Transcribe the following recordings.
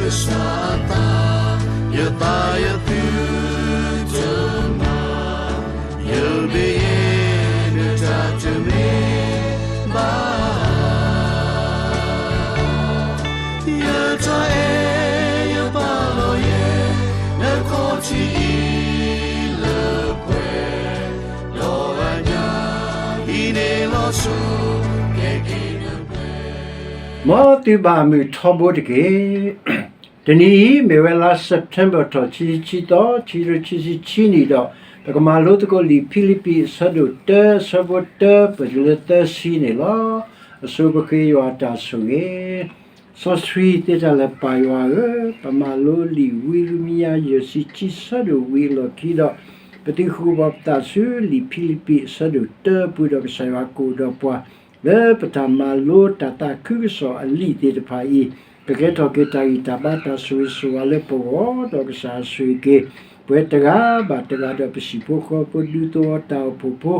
ကစၢ်အသး, ယသးယသုတမၤ, ယမ့ၢ်ယဲ နတၢ်တမ့ၢ်ဘၣ်. ယတၢ်အဲၣ်ယပာ်လီၤယဲ နခီၣ်ထံးအံၤလၢပှဲၤ, ဒီးအညၣ်အံၤန့ၣ်လီၤဆီ ကဲက့ၤနပှဲၤ. မ်သုဘၣ်မုာ်ထီဘိတက့ၢ်. တနံၤအံၤ မ့ၢ်ဝဲလါ September ထီၣ် ခံဆံခံသီ, ခံကထိခံဆံခံနံၣ်ဒီး ပကမၤလိသကိးလံာ်ဖံလံးပံး အဆၢဒိၣ်တၢ အဆၢဖိတၢ ပတုၤလၢသၢဆံန့ၣ်လီၤ. အဆိပဃ့ယွၤအတၢ်ဆိၣ်ဂ့ၤ, စီဆှံသ့တၢ်လၢပၢ်ယွၤဧၢ, ပမၤလိလံာ်ဝံယံးရမံယၤ ယဲၢ်ဆံခံ ဆၢဒိၣ်ဝံၤအလီၢ်ခံဒီး ပသုးဃုာ်ဘၣ်ပသးဆူလံာ်ဖံလံးပံး အဆၢဒိၣ်တၢအပူၤဒီး ကစၢ်ယွၤကအိၣ်ဒီးပှၤ လၢပတၢ်မၤလိတၢ်သးခုကစီၣ်အလံာ်သ့ၣ်တဖၣ်အံၤ, ကကဲထီၣ်က့ၤတၢ်ဂံၢ်တၢ်ဘါတၢ်ဆိၣ်ဂ့ၤဆိၣ်ဝါလၢပဂီၢ်, ဒီးကစၢ်ဆိၣ်ဂ့ၤက့ၤ ပှၤတဂၤဘၣ်တဂၤဒီး ပဟံၣ်ဖိဃီဖိ ဒူသဝီတၢ်အိၣ်ဖှိၣ်ဖိ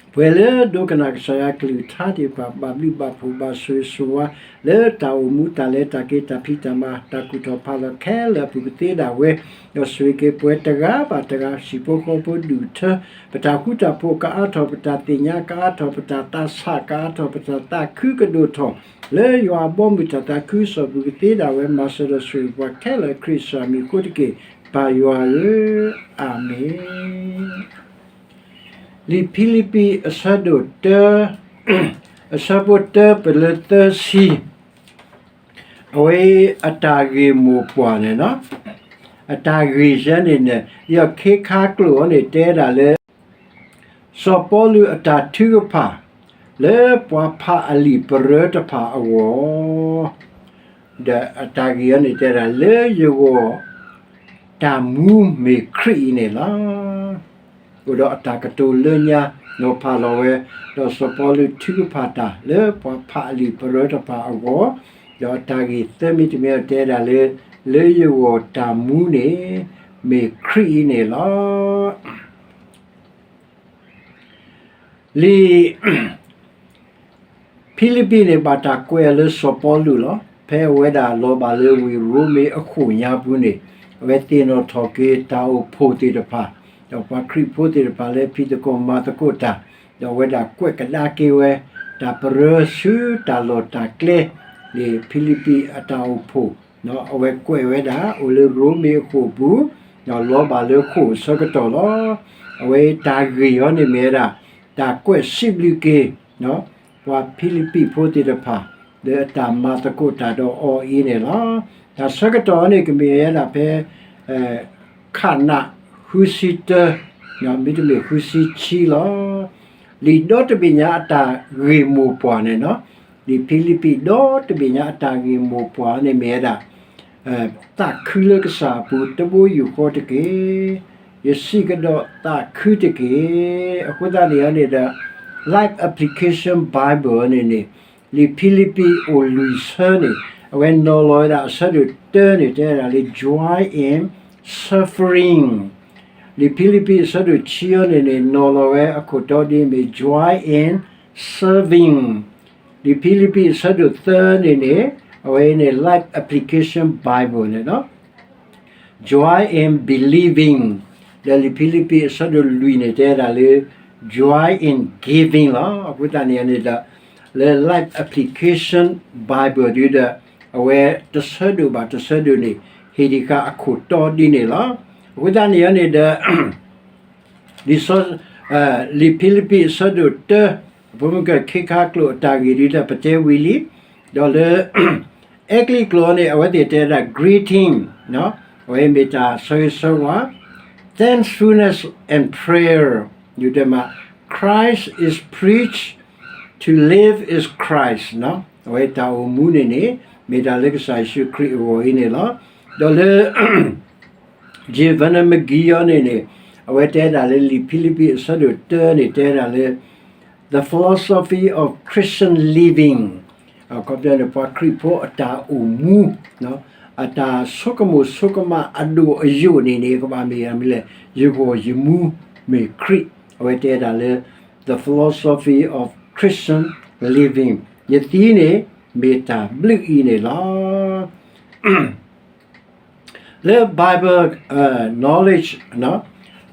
ပှၤလၢဒိကနၣ်ကစၢ်ယွၤကလုၢ်ကထါသ့ၣ်တဖၣ် ဘၣ်ဘျုးဘၣ်ဖှိၣ်ဘၣ်ဆိၣ်ဂ့ၤဆိၣ်ဝါ လၢတၢ်အိၣ်မူတၢ်လဲၤတၢ်က့ၤတၢ်ဖံးတၢ်မၤ တၢ်ကူၣ်ထီၣ်ဖးလီၤခဲလၢာ်အပူၤကသ့ဒၣ်ဝဲ, ဒီးဆိၣ်ဂ့ၤက့ၤပှၤတဂၤဘၣ်တဂၤ ဟံၣ်ဖိဃီဖိဒူၣ်ထၢ ပတၢ်ဃူတၢ်ဖိးကအါထီၣ် ပတၢ်သ့ၣ်ညါကအါထီၣ် ပတၢ်သးဆးကအါထီၣ် ပတၢ်သးခုကဒိၣ်ထီၣ် လၢယွၤအဘီအမုၢ်တၢ်သးခုကစီၣ်ပူၤကသ့ဒၣ်ဝဲ မၤစၢၤဒီးဆိၣ်ဂ့ၤပှၤခဲလၢာ် ခရံာ်ကစၢ်မံၤအဃိတက့ၢ်, ပၢ်ယွၤဧၢ, အၤမ့ၣ်. လံာ်ဖံလံးပံးအဆၢဒိၣ်တၢ အဆၢဖိတၢပတုၤလၢသၢဆံ, အဝဲအတၢ်ဂ့ၢ်မိၢ်ပှၢ်န့ၣ်လီၤ. အတၢ်ဂ့ၢ်ယဲန့ၣ်န့ၣ် ယခ့ခါကျိာ်အီၤန့ၣ် တဲဒၣ်လၢ စီၤပီလူးအတၢ်ထုကဖၣ် လၢပှၤဖးအလံာ်ပရၢတဖၣ်အဂီၢ် ဒီးအတၢ်ဂ့ၢ်အီၤန့ၣ်တဲဒၣ် လၢယဂီၢ် တၢ်မူမ့ၢ်ခရံာ်အံၤန့ၣ်လီၤ. အိၣ်ဒီးအတၢ်ကတိၤလၢညါ နီၤဖးလီၤဝဲ, ဒီးစီၤပီလူးထုကဖၣ်တၢ်လၢပှၤဖးအလံာ်ပရၢတဖၣ်အဂီၢ်, ဒီးအတၢ်ဂ့ၢ်သၢမံၤတမံၤအံၤတဲဒၣ်လၢ လၢယဂီၢ်တၢ်မူန့ၣ် မ့ၢ်ခရံာ်အံၤန့ၣ်လီၤ. လံာ်ဖံလံးပံးန့ၣ် ဘၣ်တၢ်ကွဲးအီၤလၢစီၤပီလူးလီၤ. ဖဲအဝဲဒၣ်လီၤဘၣ်လၢဝ့ၢ်ရိမ့ၤအဃိာ်ညါပူၤန့ၣ် အဝဲသ့ၣ်နီၣ်ထီၣ်က့ၤတၢ်အိၣ်ဖှိၣ်သ့ၣ်တဖၣ်, ဒီးပှၤခရံာ်ဖိသ့ၣ်တဖၣ်လၢဖံးသကိးမၤသကိးတၢ်, ဒီးအဝဲဒၣ်ကွဲးကဒါက့ၤဝဲ တၢ်ပရၢဆူတၢ်လီၢ်တၢ်ကျဲ, လံာ်ဖံလံးပံးအတၢ်အိၣ်ဖှိၣ် အဝဲကွဲးဝဲဒၣ် အိၣ်လၢရိမ့ၤအဃိာ်ပူၤ, ဒီးလီၤဘၣ်လၢဃိာ်အဆၢကတီၢ်လီၤ. အဝဲတၢ်ဂ့ၢ်အီၤန့ၣ်မ့ၢ်ဝဲဒၣ် တၢ်ကွဲးစံးဘျုးက့ၤ ပှၤဖံလံးပံးဖိသ့ၣ်တဖၣ် လၢအတၢ်မၤသကိးတၢ်ဒီးအီၤအံၤန့ၣ်လီၤ. တၢ်ဆၢကတီၢ်အီၤန့ၣ် ကမ့ၢ်ဝဲဒၣ်ဖဲ ခးနးဃုဆံတၢ မ့တမ့ၢ်ဃုဆံဆံလီၤ. လံာ်ဒီတဘ့ၣ်ညါအတၢ်ဂ့ၢ်မိၢ်ပှၢ်န့ၣ်လီၤ. လံာ်ဖံလံးပံးဒီတဘ့ၣ်ညါအတၢ်ဂ့ၢ်မိၢ်ပှၢ်န့ၣ်မ့ၢ်ဝဲဒၣ် သးခုလၢကစၢ်အပူၤတဘိယူၢ်ဃီတက့ၢ်. ယစံးကဒီးသးခုတက့ၢ်. အဃိသတးန့ၣ်န့ၣ်ဒီး Life Application Bible န့ၣ်န့ၣ် လံာ်ဖံလံးပံးအိၣ်လွံၢ်ဆၢန့ၣ် အဝဲနီၤလီၤဝဲဒၣ်အဆၢဒိၣ်တၢန့ၣ် တဲဝဲဒၣ်လၢ joy in suffering. လံာ်ဖံလံးပံးအဆၢဒိၣ်ခံအီၤန့ၣ်န့ၣ် နီၤလီၤဝဲအခိၣ်တီဒ်အမ့ၢ် joy in serving. လံာ်ဖံလံးပံးအဆၢဒိၣ်သၢန့ၣ်န့ၣ် အဝဲအံၤန့ၣ် Life Application Bible န့ၣ်လီၤ. Joy in believing ဒီးလံာ်ဖံလံးပံးအဆၢဒိၣ်လွံၢ်န့ၣ် တဲဒၣ်လၢ joy in giving လီၤ. အဃိသတးန့ၣ်န့ၣ်ဒီး လၢ Life Application Bible ဒ်ဒီး အဝဲတဆၢဒိၣ်ဘၣ်တဆၢဒိၣ်န့ၣ် ဟ့ၣ်ဒံးဃာ်အခိၣ်တီဒ်န့ၣ်လီၤ. အဃိသတးန့ၣ်န့ၣ်ဒီး လံာ်ဖံလံးပံးအဆၢဒိၣ်တၢ အဖိမုၣ်ကၢၢ်ခ့ခါကျိာ်အတၢ်ဂ့ၢ်ဒ်ဒီးပတဲဝံၤလံ, ဒီးလၢ အဲကလံးကျိာ်န့ၣ် အဝဲသ့ၣ်တဲဝဲဒၣ် greeting အဝဲမ့ၢ်တၢ်ဆၢဂ့ၤဆၢဝါ, thankfulness and prayer ဒ်တဲမး Christ is preached, to live is Christ အဝဲတၢ်အိၣ်မူန့ၣ်န့ၣ် မ့ၢ်တၢ်လၢကစၢ်ယ့ၣ်ၡူးခရံာ်အဂီၢ်အံၤန့ၣ်လီၤ. ဒီးလၢ Giovanni McGee အီၤန့ၣ်န့ၣ် အဝဲတဲဒၣ်လၢလံာ်ဖံလံးပံးအဆၢဒိၣ်တၢန့ၣ် တဲဒၣ်လၢ the philosophy of Christian living အခီပညီန့ၣ် ပှၤခရံာ်ဖိအတၢ်အိၣ်မူ အတၢ်ဆိကမိၣ်ဆိကမးအဒိၣ်အယိာ်န့ၣ်န့ၣ် ကဘၣ်မ့ၢ်မနုၤလဲၣ်, ယဂီၢ်ယမူမ့ၢ်ခရံာ်, အဝဲတဲဒၣ်လၢ the philosophy of Christian living ယသံန့ၣ် မ့ၢ်တၢ်ဘျုးအံၤန့ၣ်လီၤ. လၢ Bible Knowledge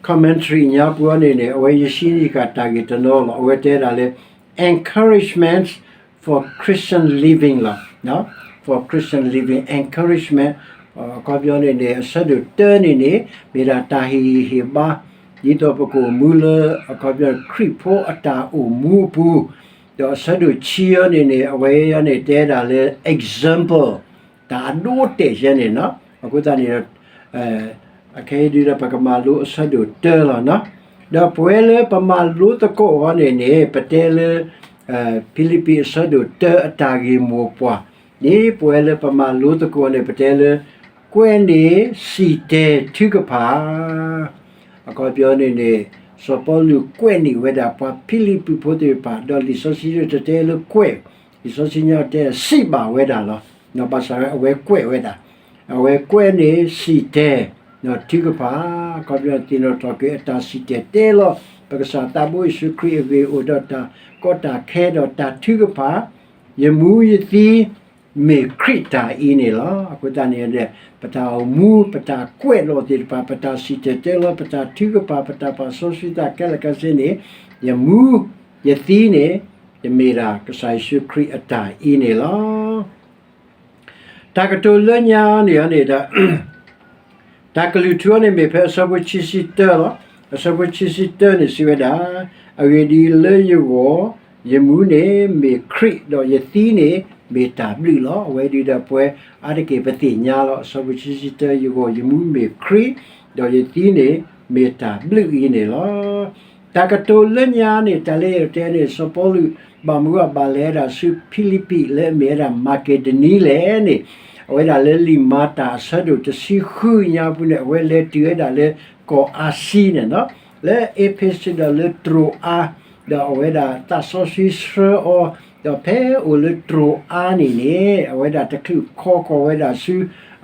Commentary ညါပူၤအံၤန့ၣ်န့ၣ် အဝဲယရှင်းန့ၢ်ဃာ်တၢ်ဂ့ၢ်တနီၤလီၤ. အဝဲတဲဒၣ်လၢ Encouragement for Christian Living လီၤ. For Christian Living Encouragement အခီပညီန့ၣ်န့ၣ် အဆၢဒိၣ်တၢန့ၣ်န့ၣ် မ့ၢ်ဒၣ်တၢ်ဟ့ၣ်ဂံၢ်ဟ့ၣ်ဘါ ဒ်သိးပကအိၣ်မူလၢ အခီပညီခရံာ်ဖိအတၢ်အိၣ်မူအပူၤ, ဒီးအဆၢဒိၣ်ခံအံၤန့ၣ်န့ၣ် အဝဲအံၤန့ၣ်တဲဒၣ်လၢ example တၢ်အဒိအတဲာ်ယဲန့ၣ်လီၤ. အဃိသတးန့ၣ်ဒီး အခဲအံၤဒုဒီးပကမၤလိအဆၢဒိၣ်တၢလီၤ. ဒီးပဝဲလၢပမၤလိသကိးအီၤန့ၣ်န့ၣ် ပတဲလၢ ဖံလံးပံးအဆၢဒိၣ်တၢအတၢ်ဂ့ၢ်မိၢ်ပှၢ်န့ၣ် ပဝဲလၢပမၤလိသကိးအီၤန့ၣ် ပတဲလၢ ကွဲးန့ၢ်စံၣ်တဲၤထုကဖၣ် အခီပညီန့ၣ်န့ၣ် စီၤပီလူးကွဲးန့ၢ်ဝဲဒၣ်ပှၤဖံလံးပံးဖိသ့ၣ်တဖၣ် ဒီးလံာ်စီဆှံတတဲလၢကွဲး, လံာ်စီဆှံညါတဲစံးဘၣ်ဝဲဒၣ်လီၤ. ဘၣ်ဆၣ်ဝဲအဝဲကွဲးဝဲဒၣ်, အဝဲကွဲးန့ၢ်စံၣ်တဲၤ ထုကဖၣ်, အခီပညီသ့ၣ်နီၣ်ထီၣ်က့ၤအတၢ်စံၣ်တဲၤတဲလီၤ ပကစၢ်သးဘိယ့ၣ်ၡူးခရံာ်အဂ့ၢ်အိၣ်ဒီးတၢ်ကီတၢ်ခဲဒီးတၢ်ထုကဖၣ်, ယမူယသံ မ့ၢ်ခရံာ်တၢ်အံၤန့ၣ်လီၤ. အဃိသတးန့ၣ် ပတၢ်အိၣ်မူ ပတၢ်ကွဲးလီၤသ့ၣ်တဖၣ် ပတၢ်စံၣ်တဲၤတဲလီၤ ပတၢ်ထုကဖၣ် ပတၢ်ပာ်စီဆှံသးခဲလၢာ်ခဲဆ့န့ၣ် ယမူယသံန့ၣ် ယမ့ၢ်ဒၣ်ကစၢ်ယ့ၣ်ၡူးခရံာ်အတၢ်အံၤန့ၣ်လီၤ. တၢ်ကတိၤလၢညါန့ၣ်န့ၣ်ဒီး တၢ်ကလုၢ်ထူအီၤန့ၣ်မ့ၢ်ဖဲအဆၢဖိခံဆံတၢလီၤ. အဆၢဖိခံဆံတၢန့ၣ်စံးဝဲဒၣ်, အဂ့ၢ်ဒ်အံၤ, လၢယဂီၢ်, ယမူန့ၣ်မ့ၢ်ခရံာ်, ဒီးယသံန့ၣ်မ့ၢ်တၢ်ဘျုးလီၤ. အဝဲဒုဒီးပဝဲအါတက့ၢ်ပသ့ၣ်ညါလီၤ. အဆၢဖိခံဆံတၢ, ယဂီၢ်ယမူမ့ၢ်ခရံာ်, ဒီးယသံန့ၣ်မ့ၢ်တၢ်ဘျုးအံၤန့ၣ်လီၤ. တၢ်ကတိၤလၢညါန့ၣ် တၢ်လၢယတဲန့ၣ် စီၤပီလူး ဘၣ်မနုၤအဘၣ်လဲၤဝဲဒၣ်ဆူဖံလံးပံး လၢအမ့ၢ်ဝဲဒၣ်မၤက့ဒနံလဲၣ်န့ၣ်, အဝဲဒၣ်လၢလံာ်မၤတၢ်အဆၢဒိၣ်တဆံဃုညါပူၤန့ၣ် အဝဲလဲၤတုၤဝဲဒၣ်လၢကီၢ်အၤစံန့ၣ်လီၤ. လၢအ့းဖ့းစူးဒီးလၢတြိၤအါ, ဒီးအဝဲဒၣ်သးစီဆှံဆှၢအီၤ, ဒီးဖဲအအိၣ်လၢတြိၤအါန့ၣ်န့ၣ် အဝဲဒၣ်တချုးခီဃီၤဝဲဒၣ်ဆူ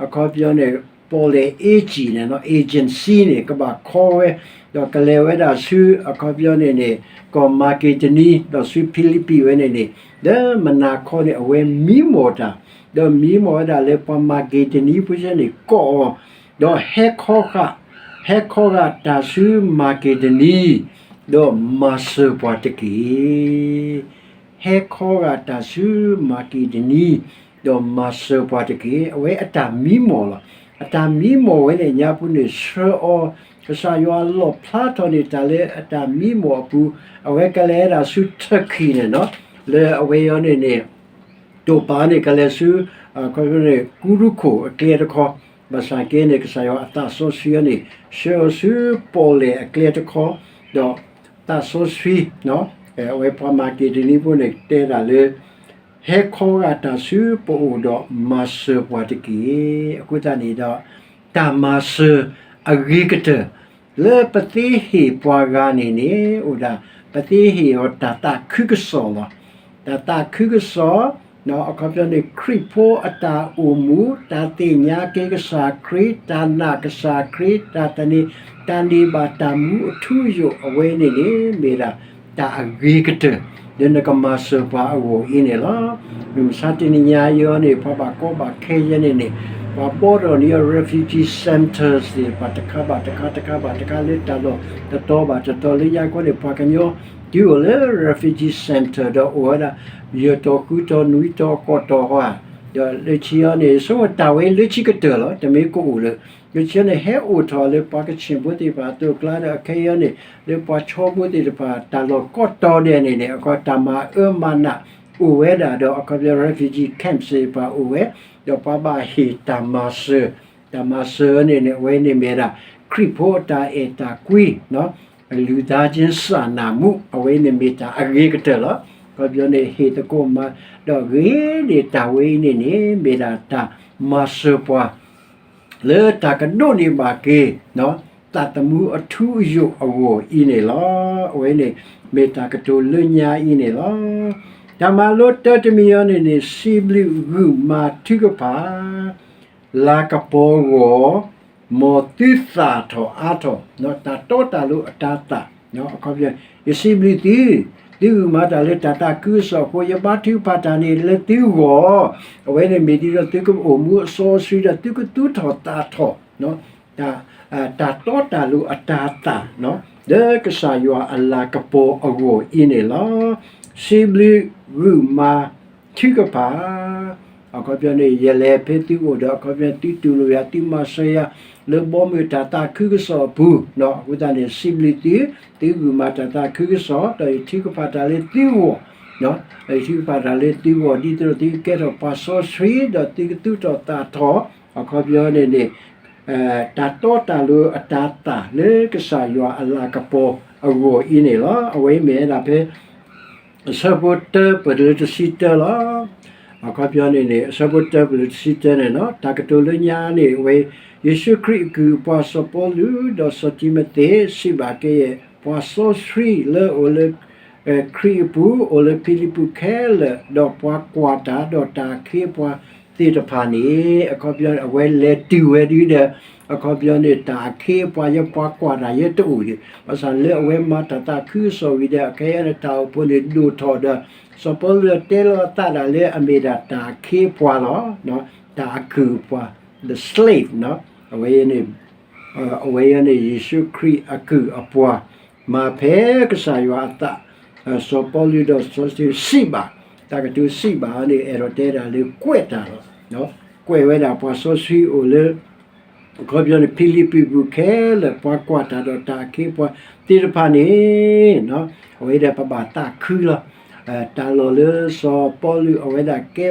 အခီပညီန့ၣ် ပီၣ်လဲၣ် agency န့ၣ် agency န့ၣ် ကဘၣ်ခီဝဲ, ဒီးကလဲၤဝဲဒၣ်ဆူ အခီပညီန့ၣ်န့ၣ် ကီၢ်မၤက့ဒနံ ဒီးဆူဖံလံးပံးဝဲန့ၣ်န့ၣ်, လၢမုၢ်နၤခီန့ၣ် အဝဲမံမီၢ်တၢ်, ဒီးမံမီၢ်ဝဲဒၣ်လၢပှၤမၤက့ဒနံဖိဆဲန့ၣ် ကိးအီၤ, ဒီးဟဲခီဃာ်, ဟဲခီဃာ်တၢ်ဆူမၤက့ဒနံ, ဒီးမၤစၢၤပှၤတက့ၢ်. ဟဲခီဃာ်တၢ်ဆူမၤက့ဒနံ, ဒီးမၤစၢၤပှၤတက့ၢ်. အဝဲအတၢ်မံမီၢ်လီၤ. အတၢ်မံမီၢ်ဝဲန့ၣ်ညါပူၤန့ၣ် ဆှၢအီၤ, ကစၢ်ယွၤလီၣ်ဖျါထီၣ်န့ၢ်တၢ်လၢအတၢ်မံမီၢ်အပူၤ, အဝဲကလဲၤဝဲဒၣ်ဆူ Turkey န့ၣ်လီၤ. လၢအဝဲအံၤန့ၣ်န့ၣ် တိာ်ပာ်န့ၣ် ကလဲၤဆူ ခီပညီန့ၣ် ကူရူခိၣ်အကျဲတခီ, ဘၣ်ဆၣ်က့န့ၣ် ကစၢ်ယွၤအသးစီဆှံအံၤန့ၣ် ဆှၢအီၤဆူပီၣ်လဲၣ်အကျဲတခီ, ဒီးသးစီဆှံ အဝဲပှၤမၤက့ဒနံဖိန့ၣ် တဲဒၣ်လၢ ဟဲခီဂာ်တၢ်ဆူပအိၣ်ဒီးမၤစၢၤပှၤတက့ၢ်. အဃိသတးန့ၣ်ဒီး တၢ်မၤစၢၤအဂ့ၤကတၢၢ် လၢပသ့ဟ့ၣ်ပှၤဂၤန့ၣ်န့ၣ် အိၣ်ဒၣ် ပသ့ဟ့ၣ်အီၤတၢ်သးခုကစီၣ်လီၤ. တၢ်သးခုကစီၣ် အခီပညီန့ၣ် ခရံာ်ဖိအတၢ်အိၣ်မူ, တၢ်သ့ၣ်ညါက့ၤကစၢ်ခရံာ်, တၢ်နာ်ကစၢ်ခရံာ်, တၢ်သန့ၤ, တၢ်န့ၢ်ဘၣ်တၢ်မူအထူအယိာ်အဝဲန့ၣ်န့ၣ် မ့ၢ်ဒၣ်တၢ်အဂ့ၤကတၢၢ် လၢနကမၤစၢၤပှၤအဂီၢ်အံၤန့ၣ်လီၤ. မုၢ်မဆါတနံၤညါအံၤန့ၣ် ပှၤဘၣ်ကီဘၣ်ခဲယဲန့ၣ်န့ၣ် ပှၤဘီထီၣ်န့ၢ်အီၤ refugee centers သ့ၣ်တဖၣ် တခါဘၣ်တခါ တခါဘၣ်တခါ လၢတၢ်လီၢ်တတီၤဘၣ်တတီၤ လၢယါခီန့ၣ် ပှၤကညီ တုၤအိၣ်လၢ refugee center ဒီးအိၣ်ဝဲဒၣ် ယဲၢ်တီၤဃုတီၤနွံတီၤဃိးတီၤဧါ, ဒီးလၢခံအံၤန့ၣ် ဆိမိၣ်တၢ်ဝဲလၢခံကတၢၢ်လီၤ. တမ့ၢ်ကအိၣ်လၢ လၢခံအံၤန့ၣ် ဟဲအိၣ်ထီၣ်လၢပှၤကချ့ၣ်ဖိသ့ၣ်တဖၣ်အသိးအကျါဒီး အခဲအံၤန့ၣ် လၢပှၤဆီဖိသ့ၣ်တဖၣ် တၢ်လီၢ်ကိးတီၤဒဲးန့ၣ်န့ၣ် အခီ တၢ်မၤအၢမၤနးအိၣ်ဝဲဒၣ်ဒီး အခီပညီ refugee camp သ့ၣ်တဖၣ်အိၣ်ဝဲ, ဒီးပှၤဘၣ်ဟ့ၣ်တၢ်မၤစၢၤ, တၢ်မၤစၢၤန့ၣ်န့ၣ် အဝဲန့ၣ်မ့ၢ်ဒၣ် ခရံာ်ဖိအတၢ်အဲၣ်တၢ်ကွံ လူသားချင်းစာနာမှု အဝဲန့ၣ်မ့ၢ်တၢ်အဂ့ၤကတၢၢ်လီၤ. အခီပညီန့ၣ် ဟ့ၣ်သကိးမၤ ဒီးဂ့ၤန့ၢ်တၢ်ဝဲအံၤန့ၣ်န့ၣ် မ့ၢ်ဒၣ်တၢ်မၤစၢၤပှၤ လၢတၢ်ကဒိးန့ၢ်ဘၣ်က့ၤ သးသမူအထူအယိာ်အဂီၢ်အံၤန့ၣ်လီၤ. အဝဲန့ၣ် မ့ၢ်တၢ်ကတိၤလၢညါအံၤန့ၣ်လီၤ. တၢ်မၤလိတၢတမံၤအံၤန့ၣ်န့ၣ် စံးဘျုးဂုာ်မၤထုကဖၣ် လၤကပီၤဂီၢ် မ်သုသၣ်ထီၣ်အါထီၣ် တၢ်တီတၢ်လိၤအတၤသၣ် အခီပညီ ယစံးဘျုးသု, သုဂုာ်မၤတၢ်လၢတၢ်သးခုကစီၣ်အဃိ ယဘါထုကဖၣ်တၢ်န့ၣ်လၢသုဂီၢ်, အဝဲန့ၣ်မ့ၢ်ဒ်သိးသုကအိၣ်မူအစီအဆှံဒီး သုကသူၣ်ထီၣ်သးထီၣ် တၢ်တီတၢ်လိၤအတၤသၣ် လၢကစၢ်ယွၤအလၤကပီၤအဂီၢ်အံၤန့ၣ်လီၤ. စံးဘျုးဂုာ်မၤထုကဖၣ် အခီပညီန့ၣ် ယလဲၤဖဲသုအိၣ်ဒီး အခီပညီသုတူၢ်လိာ်ယၤ သုမၤစၢၤယၤ လၢဘီမုၢ်တၢ်သးခုကစီၣ်အပူၤ, အဃိသတးန့ၣ် စံးဘျုးသု, သုဂုာ်မၤတၢ်သးခုကစီၣ် ဒီးယထုကဖၣ်တၢ်လၢသုဂီၢ်, ဒီးယထုကဖၣ်တၢ်လၢသုဂီၢ် ဒ်သိးဒီးသုကကဲထီၣ်ပှၤစီဆှံ ဒီးသုကသူၣ်ထီၣ်သးထီၣ်, အခီပညီန့ၣ်န့ၣ် တၢ်တီတၢ်လိၤအတၤသၣ်လၢကစၢ်ယွၤအလၤကပီၤအဂီၢ်အံၤန့ၣ်လီၤ. အဝဲအံၤမ့ၢ်ဝဲဒၣ်ဖဲ အဆၢဖိတၢပၢၢ်လၢတဆံတၢလီၤ. အခီပညီန့ၣ်န့ၣ် အဆၢဖိတၢပၢၢ်လၢတဆံတၢန့ၣ်လီၤ. တၢ်ကတိၤလၢညါန့ၣ် အဝဲ ယ့ၣ်ၡူးခရံာ်အကုၢ်အပှၤစီၤပီလူး ဒီးစီၤတံၤမသ့း စံးဘၣ်ကယဲၢ် ပှၤစီဆှံလၢအိၣ်လၢ ခရံာ်အပူၤ အိၣ်လၢဖံလံးပူးခဲလၢာ် ဒီးပှၤကွၢ်တၢ် ဒီးတၢ်အခ့အပှၤသ့ၣ်တဖၣ်န့ၣ် အခီပညီ အဝဲလဲၤတုၤဝဲဒၣ်ဒီး အခီပညီန့ၣ် တၢ်အခ့အပှၤယဲ ပှၤကွၢ်တၢ်ယဲတအိၣ်ဒံး ဘၣ်ဆၣ်လၢအဝဲမၤတၢ်သးခုကစီၣ်ဝံၤဒီး အခဲအံၤန့ၣ် တၢ်အိၣ်ဖှိၣ်န့ၣ်ဒိၣ်ထီၣ်ဒီး စီၤပီလူးတဲလိာ်အသးဒၣ်လၢအမ့ၢ်ဒၣ်တၢ်အခ့အပှၤလီၤ. တၢ်အကုၢ်အပှၤ the slave အဝဲန့ၣ် အဝဲအံၤန့ၣ် ယ့ၣ်ၡူးခရံာ်အကုၢ်အပှၤ မၤဖဲကစၢ်ယွၤအသး စီၤပီလူးဒီးစီၤတံၤမသ့းစံးဘၣ်, တၢ်ကတိၤစံးဘၣ်န့ၣ် အဲၣ်ဒိးတဲဒၣ်လၢကွဲးတၢ်လီၤ. ကွဲးဝဲဒၣ်ပှၤစီဆှံအိၣ်လၢ အခီပညီန့ၣ် ဖံလံးပံးပူၤခဲလၢာ် ပှၤကွၢ်တၢ်ဒီးတၢ်အခ့အပှၤသ့ၣ်တဖၣ်န့ၣ် အဝဲဒၣ်ပဘၣ်သးခုလီၤ. တၢ်လီၢ်လၢစီၤပီလူးအဝဲဒၣ်ကဲ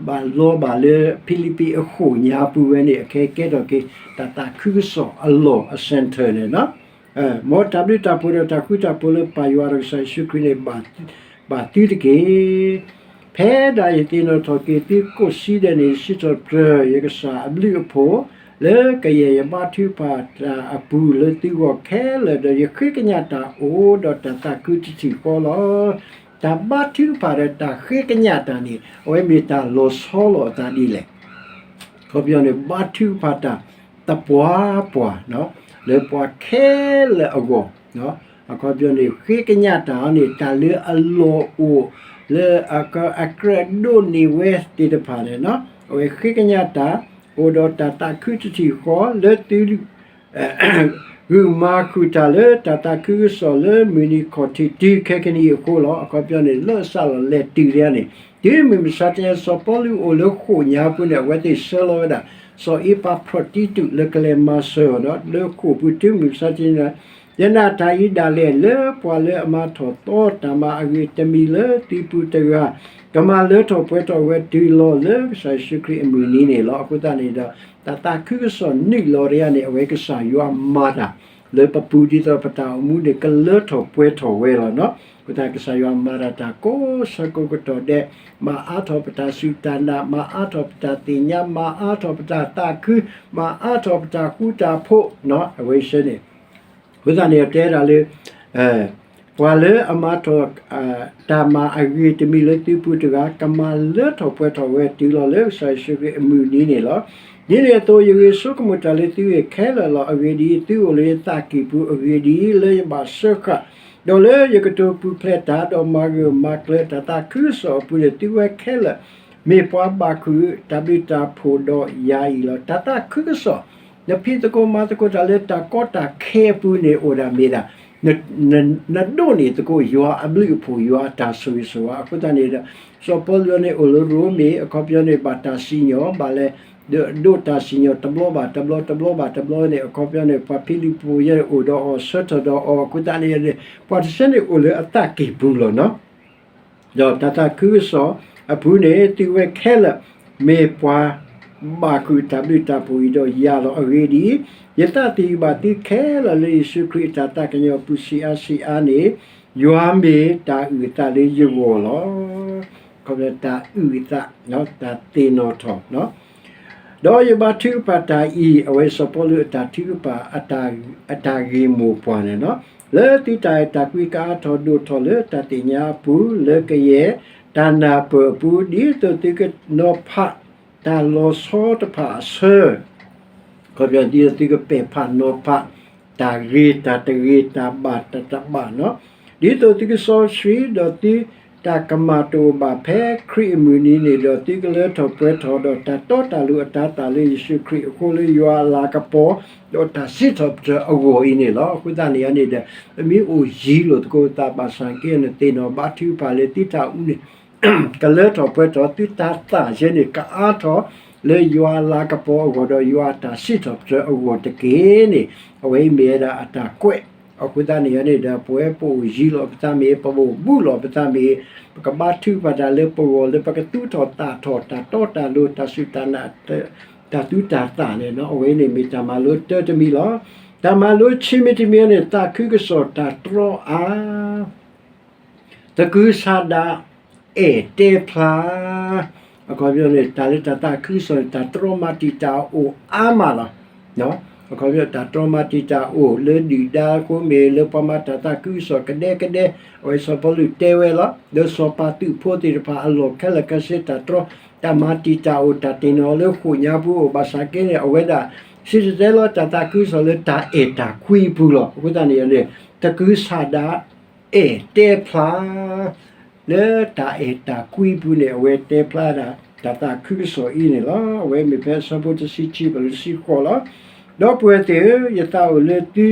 ဘၣ်လီၤဘၣ်လၢဖံလံးပံးအဃိာ်ညါပူၤဝဲန့ၣ် အခဲကဲထီၣ်က့ၤ တၢ်သးခုကစီၣ်အလီၢ်အ center န့ၣ်လီၤ. မ်တၢ်ဘျုးတၢ်ဖှိၣ်ဒီးတၢ်ဃူတၢ်ဖိးလၢပၢ်ယွၤဒီးကစၢ်ယ့ၣ်ၡူးခရံာ်န့ၣ် ဘၣ်သုတက့ၢ်. ဖဲဒၣ်ယသ့ၣ်နီၣ်ထီၣ်က့ၤသုကိးစုဒဲးန့ၣ် စံးထီၣ်ပတြၢၤယကစၢ်အဘျုးအဖှိၣ် လၢကယဲၢ်ယဘါထုကဖၣ်တၢ်အပူၤလၢသုဂီၢ်ခဲလၢာ် ဒီးယဃ့ကညးတၢ်အိၣ်ဒီးတၢ်သးခုတထံၣ်ဃီလီၤ. တၢ်ဘါထုကဖၣ်ဒီးတၢ်ဃ့ကညးတၢ်န့ၣ် အဝဲမ့ၢ်တၢ်လီၤဆီလိာ်အသးဒ်လဲၣ်. အခီပညီန့ၣ် ဘါထုကဖၣ်တၢ်သပှၢ်ပှၢ် လၢပှၤခဲလၢာ်အဂီၢ်, အခီပညီန့ၣ် ဃ့ကညးတၢ်န့ၣ် တၢ်လၢအလီၢ်အိၣ် လၢအကြၢးဒိးန့ၢ်ဝဲသ့ၣ်တဖၣ်န့ၣ် အဝဲဃ့ကညးတၢ် အိၣ်ဒီးတၢ်သးခုတထံၣ်ဃီလၢသု ဂုာ်မၤဃုာ်တၢ်လၢတၢ်သးခုကစီၣ်လၢမုၢ်နံၤခီၣ်ထံးတုၤခဲကနံၣ်အံၤအဃိလီၤ. အခီပညီန့ၣ် လၢစးလီၤလဲၤတုၤဒၣ်န့ၣ် တုၤမုၢ်မဆါတနံၤ စီၤပီလူးအိၣ်လၢဃိာ်ညါပူၤန့ၣ် အဝဲသ့ၣ်ဆှၢလီၤဝဲဒၣ် စီၤအ့ပၤဖြီၣ်တံတူးလၢကလဲၤမၤစၢၤအီၤဒီး လၢဃိာ်ပူၤတုၤမုၢ်မဆါတနံၤ ယနာ်တၢ်အံၤဒၣ်လဲာ်လၢပှၤလၢအမၤထီၣ်သီတၢ်မၤအဂ့ၤတမံၤလၢသုပူၤတဂၤ ကမၤလၢထီၣ်ပှဲၤထီၣ်ဝဲတုၤလီၤလၢကစၢ်ယ့ၣ်ၡူးခရံာ်အမုၢ်နံၤန့ၣ်လီၤ. အဃိသတးန့ၣ်ဒီး တၢ်သးခုကစီၣ်နုာ်လီၤတယါန့ၣ် အဝဲကစၢ်ယွၤမၤတၢ် လၢပပူၤဒ်သိးပတၢ်အိၣ်မူန့ၣ် ကလၢထီၣ်ပှဲၤထီၣ်ဝဲလီၤ. အဃိသတး ကစၢ်ယွၤမၤတၢ်တၢ်ကိးဆၢကိးကတီၢ်ဒဲး မၤအါထီၣ်ပတၢ်စူၢ်တၢ်နာ် မၤအါထီၣ်ပတၢ်သ့ၣ်ညါ မၤအါထီၣ်ပတၢ်သးခု မၤအါထီၣ်ပတၢ်ဃူတၢ်ဖိး အဝဲဆၢန့ၣ် အဃိသတးန့ၣ် တဲဒၣ်လၢ ပှၤလၢအမၤထီၣ် တၢ်မၤအဂ့ၤတမံၤလၢသုပူၤတဂၤ ကမၤလၢထီၣ်ပှဲၤထီၣ်ဝဲတုၤလီၤလၢကစၢ်ယ့ၣ်ၡူးခရံာ်အမုၢ်နံၤန့ၣ်လီၤ. ဒ်န့ၣ်အသိး ယဂ့ၤဆိကမိၣ်တၢ်လၢသုဂ့ၢ်ခဲလၢာ်လီၤ. အဂ့ၢ်ဒ်အံၤ, သုအိၣ်လၢယသးကံၢ်ပူၤ, အဂ့ၢ်ဒ်အံၤ, လၢယဘၣ်စၢဃာ် ဒီးလၢယကတိၤပူၤဖျဲးတၢ် ဒီးမၤဂၢၢ်မၤကျၢၤတၢ်သးခုကစီၣ်အပူၤန့ၣ် သုဝဲခဲလၢာ် မ့ၢ်ပှၤဘၣ်ဃုာ်တၢ်ဘျုးတၢ်ဖှိၣ်ဒီးယၤအံၤလီၤ. တၢ်သးခုကစီၣ် နဖံးသကိးမၤသကိးတၢ်လၢတၢ်ကီတၢ်ခဲအပူၤန့ၣ် အိၣ်ဒၣ်မ့ၢ်ဒၣ် နဒိးန့ၢ်သကိးယွၤအဘျုးအဖှိၣ် ယွၤအတၢ်ဆိၣ်ဂ့ၤဆိၣ်ဝါ. အဃိသတးန့ၣ်ဒီး စီၤပီလူးန့ၣ်အိၣ်လၢရိမ့ၤ အခီပညီန့ၣ် ဘၣ်တၢ်စံၣ်ညီၣ် ဘၣ်လဲၤ ဒိးတၢ်စံၣ်ညီၣ်တဘျီဘၣ်တဘျီ တဘျီဘၣ်တဘျီန့ၣ် အခီပညီန့ၣ် ပှၤဖံလံးပူၤယဲအိၣ်ဒီးအီၤ ဆၢထၢၣ်ဒီးအီၤ အဃိသတးန့ၣ် ပှၤတဆၢန့ၣ်အိၣ်လၢအသးကံၢ်ပူၤလီၤနီၤ. ဒီးတၢ်သးခုကစီၣ်အပူၤန့ၣ် သုဝဲခဲလၢာ် မ့ၢ်ပှၤဘၣ်ဃုာ်တၢ်ဘျုးတၢ်ဖှိၣ်အံၤဒီးယၤလီၤ. အဂ့ၢ်ဒ်အံၤ, ယသးသယုၢ်ဘၣ်သုခဲလၢာ်လၢယ့ၣ်ၡူးခရံာ်အတၢ်သးကညီၤအပူၤ ဆံးအါဆံးအါန့ၣ် ယွၤမ့ၢ်တၢ်အုၣ်အသးလၢယဂီၢ်လီၤ. ခီဖျိတၢ်အုၣ်အသး တၢ်သ့ၣ်နီၣ်ထီၣ် ဒီးယဘါထုကဖၣ်တၢ်အံၤ အဝဲစီၤပီလူးအတၢ်ထုကဖၣ် အတၢ်ဂ့ၢ်မိၢ်ပှၢ်န့ၣ်လီၤ. လၢသုတၢ်အဲၣ်တၢ်ကွံကအါထီၣ်ဒိၣ်ထီၣ်လၢတၢ်သ့ၣ်ညါအပူၤ လၢကယဲၢ်တၢ်နၢ်ပၢၢ်အပူၤ ဒ်သိးသုကနီၤဖးတၢ်လီၤဆီတဖၣ်အဆၢ ခီဖျိဒ်သိးသုကပဲာ်ဖးနီၤဖး တၢ်ဂ့ၤတၢ်တဂ့ၤတၢ်ဘၣ်တၢ်တဘၣ်နီၤ ဒ်သိးသုကစီဆှံဒီးသု တၢ်ကမၣ်တအိၣ်ဘၣ်ဖဲခရံာ်အမုၢ်နံၤန့ၣ်ဒီး သုကလၢထီၣ်ပှဲၤထီၣ်ဒီးတၢ်တီတၢ်လိၤအတၤသၣ်လၢယ့ၣ်ၡူးခရံာ်အဃိ လၢယွၤအလၤကပီၤ ဒီးတၢ်စံးထီၣ်ပတြၢၤအဂီၢ်အံၤန့ၣ်လီၤ. အဃိသတးန့ၣ်န့ၣ်ဒီး ပမ့ၢ်အိၣ်ယံၤလိာ်သကိးသးဘၣ်ဆၣ်က့န့ၣ် သ့ၣ်နီၣ်ဘါထုကဖၣ်လၢသုတၢ်အိၣ်မူန့ၣ် ကလၢထီၣ်ပှဲၤထီၣ် သုတၤသၣ်ယဲန့ၣ် ကအါထီၣ်လၢယွၤအလၤကပီၤအဂီၢ်ဒီး ယွၤအတၢ်စံးထီၣ်ပတြၢၤအဂီၢ်တက့ၢ်န့ၣ် အဝဲအံၤမ့ၢ်ဝဲဒၣ်အတၢ်ကွဲး. အဃိသတးန့ၣ်န့ၣ်ဒီး ပဝဲပအိၣ်ယံၤလိာ်ပသးမ့ၢ်ဂ့ၤ, ပအိၣ်ဘူးလိာ်ပသးမ့ၢ်ဂ့ၤ, ပကဘါထုကဖၣ်တၢ်လၢပဂီၢ်လၢပကသူၣ်ထီၣ်သၣ်ထီၣ် တၢ်တီတၢ်လိၤ တၢ်စူၢ်တၢ်နာ် တၢ်သူတၢ်သၣ်န့ၣ် အဝဲန့ၣ်မ့ၢ်တၢ်မၤလိတၢတမံၤလီၤ. တၢ်မၤလိဆံးမံၤတမံၤန့ၣ် သးခုကစီၣ်တၢ်တြီအါ သကုၤဆးဒး အဲၣ်တဲဖျါ အခီပညီန့ၣ် တၢ်လၢတၢ်သးခုကစီၣ်န့ၣ် တၢ်တြီမၤတံာ်တာ်အိၣ်အါမးလီၤ. အခီပညီ တၢ်တြီမၤတံာ်တာ်အိၣ်လၢဒုၣ်ဒါအဃိမ့ၢ် လၢပှၤမၤတၢ်သးခုကစီၣ်ကဒဲကဒဲ အဝဲစီၤပီလူးတဲဝဲလီၤ. လၢစီၤပၤသုးဖိသ့ၣ်တဖၣ်အလီၢ်ခဲလၢာ်ခဲဆ့ တၢ်တြီ တၢ်မၤတံာ်တာ်အိၣ် တၢ်သ့ၣ်နီၣ်လၢဃိာ်ညါပူၤအိၣ် ဘၣ်ဆၣ်က့န့ၣ် အဝဲဒၣ် စံၣ်တဲၤတဲလီၤတၢ်သးခုကစီၣ်လၢတၢ်အဲၣ်တၢ်ကွံပူၤလီၤ. အဃိသတးန့ၣ်န့ၣ် သကုၤဆးဒး အဲၣ်တဲဖျါ လၢတၢ်အဲၣ်တၢ်ကွံပူၤန့ၣ် အဝဲတဲဖျါဒၣ် တၢ်သးခုကစီၣ်အံၤန့ၣ်လီၤ. အဝဲမ့ၢ်ဖဲအဆၢဖိတဆံခံ ပှဲၤလၢတဆံဃိးလီၤ. ဒီပုၢ်ဝဲၢ်သ့ၣ်ဧၢ, ယသးအိၣ်လၢသု